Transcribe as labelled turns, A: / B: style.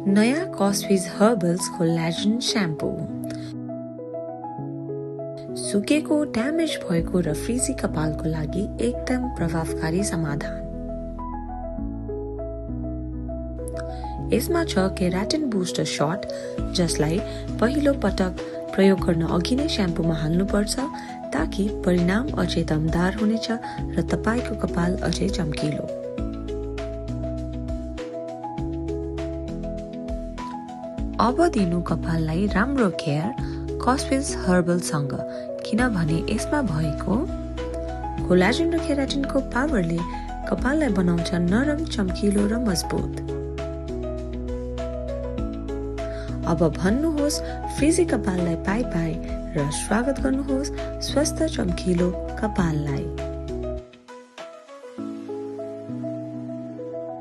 A: नयाँ कस्विज herbals collagen shampoo. सुकेको, damage भएको र फ्रिजी कपालको लागि एकदम प्रभावकारी समाधान। यसमा छ केराटिन बुस्टर शट, जसलाई पहिलो पटक प्रयोग गर्न अघि नै स्याम्पूमा हाल्नुपर्छ ताकि परिणाम अझै दमदार हुनेछ र तपाईको कपाल अझै चम्किलो। अब दिनु कपाललाई राम्रो केयर कस्विज हर्बलसँग, किनभने यसमा भएको कोलाजन र केराटिनको पावरले कपाललाई बनाउँछ नरम, चम्किलो र मजबुत। अब भन्नुहोस् फ्रिजी कपाललाई पाइ र स्वागत गर्नुहोस् स्वस्थ चम्किलो कपाललाई।